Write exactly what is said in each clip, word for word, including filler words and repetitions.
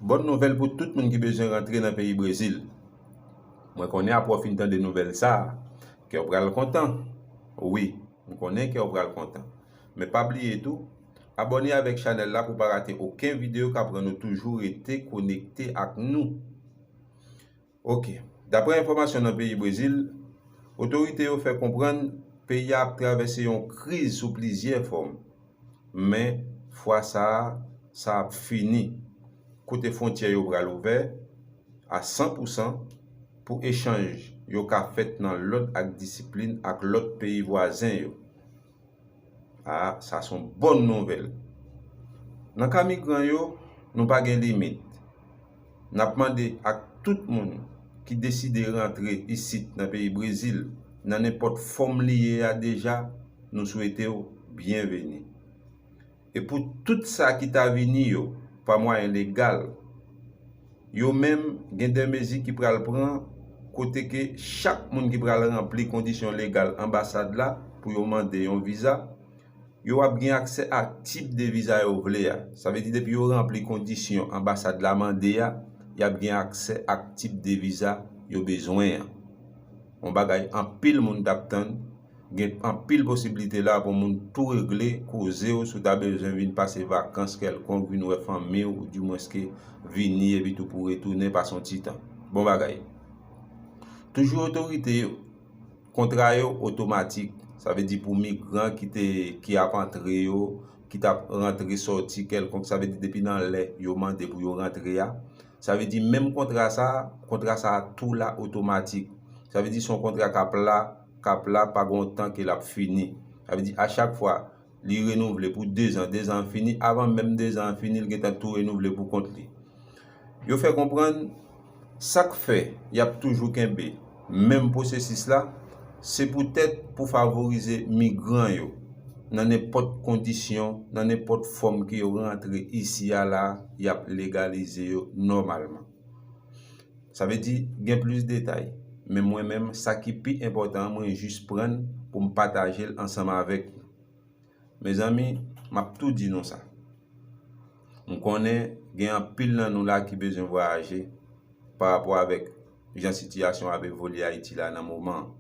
Bòn nouvèl pou tout moun ki bezwen rantre nan peyi Brezil. Mwen konnen apre w fin tande nouvèl sa a, kè w pral kontan. Wi, m konnen kè w pral kontan. Men pa bliye tou, abòne avèk chanèl la pou pa rate okenn videyo k ap rann ou toujou rete konekte ak nou. Ok. Daprè enfòmasyon nan peyi Brezil, otorite yo fè konprann peyi a ap travèse yon kriz sou plizyè fòm. Men, fwa sa a, sa ap fini. Kote fwontyè yo pral ouvè a san pou san pou echanj yo ka fèt nan lòd ak disiplin ak lòt peyi vwazen yo. A, sa se yon bòn nouvèl. Nan ka migran yo, nou pa gen limit. N ap mande ak tout moun ki deside rantre isit nan peyi Brezil, nan nenpòt fòm li ye a deja, nou swete w byenveni. E pou tout sa ki ta vini yo pa mwayen legal, yo menm gen de mezi ki pral pran kote ke chak moun ki pral ranpli kondisyon legal anbasad la pou yo mande yon viza, yo ap gen aksè a tip de viza yo vle a. Sa vle di depi yo ranpli kondisyon anbasad la mande a, y ap gen aksè ak tip de viza yo bezwen an. Yon bagay anpil moun t ap tann, gen anpil posiblite la pou moun tou regle koze w si w ta bezwen vin pase vakans kèlkonk, vin wè fanmi w, oudimwenske vini epi tou pou retounen pase yon ti tan. Bon bagay. Toujou otorite yo, kontra yo otomatik. Sa vle di pou migran ki te, ki ap antre yo, ki t ap rantre sòti kèlkonk, sa vle di depi nan lè yo mande pou yo rantre a, sa vle di menm kontra sa, kontra sa tou la otomatik. Sa vle di se yon kontra k ap la, k ap la pa gen yon tan ke l ap fini. Sa vle di a chak fwa li renouvle pou dezan, dezan an fini, avan menm dezan an fini, li gentan tou renouvle pou kont li. Yo fè konprann sa k fè y ap toujou kenbe menm pwosesis la, se poutèt pou favorize migran yo nan nenpòt kondisyon, nan nenpòt fòm ke yo rantre isi a la, y ap legalize yo nòmalman. Sa vle di gen plis detay, men mwen menm sa ki pi enpòtan an mwen jis pran l pou m pataje l ansanm avèk nou. Mezanmi, m ap tou di nou sa. M konnen gen anpil nan nou la ki bezwen vwayaje pa rapò avèk jan sitiyasyon ap evolye Ayiti la nan moman an.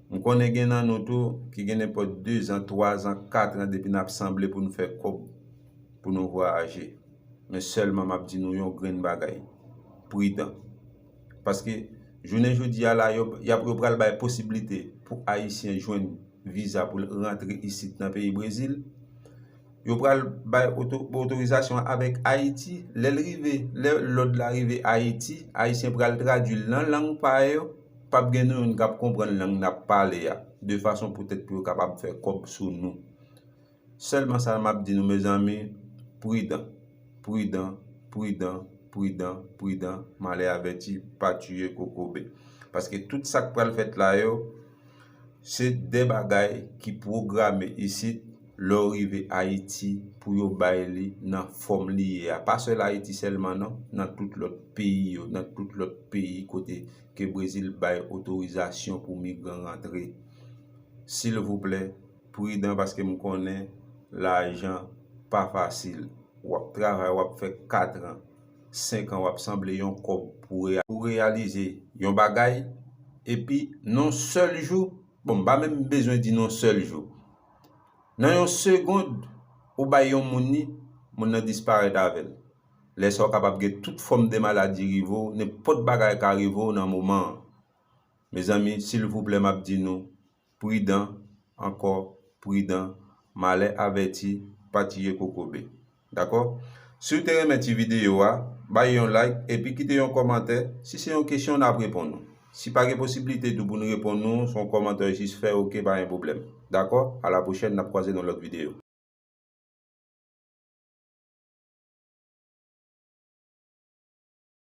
M konnen gen nan nou tou ki gen nenpòt dezan, twazan, katran depi n ap sanble pou n fè kòb pou nou vwayaje. Men sèlman m ap di nou yon grenn bagay, pridan. Paske jounen jodi a la, yo, y ap, yo pral bay posiblite pou Ayisyen jwenn viza pou l rantre isit nan peyi Brezil. Yo pral bay oto-, otorizasyon avèk Ayiti. Lè l rive, lè lòd la rive Ayiti, Ayisyen pral tradui l nan lang pa yo, p ap gen nou youn k ap konprann lang n ap pale a, de fason poutèt pou yo kapab fè kòb sou nou. Sèlman sa m ap di nou, mezanmi, pridan, pridan, pridan, pridan, pridan, malè avèti, pa tiye kokobe. Paske tout sa k pral fèt la yo, se de bagay ki pwograme isit lè w rive Ayiti pou yo bay li nan fòm li ye a. Pa sèl Ayiti sèlman non, nan tout lòt peyi yo, nan tout lòt peyi kote ke Brezil bay otorizasyon pou migran rantre. Silvouplè, pridan paske m konnen lajan pa fasil. W ap travay, w ap fè katran, senkan, w ap sanble yon kòb pou reya-, pou reyalize yon bagay. Epi, nan yon sèl jou, bon, m pa menm bezwen di nan yon sèl jou. Nan yon segond, ou bay yon moun li, moun nan disparèt avè l. Lè sa, w kapab gen tout fòm de maladi rive w, nenpòt bagay ka rive w nan moman an. Mezanmi, silvouplè, m ap di nou, pridan, ankò, pridan, malè avèti, pa tiye kokobe. Dakò? Si w te renmen ti videyo a, bay yon like epi kite yon kòmantè. Si se yon kesyon, n ap reponn ou. Si pa gen posiblite tou pou n reponn ou, se yon kòmantè w jis fè, oke, pa gen pwoblèm. Dakò? A la pwochèn, n ap kwaze nan lòt videyo.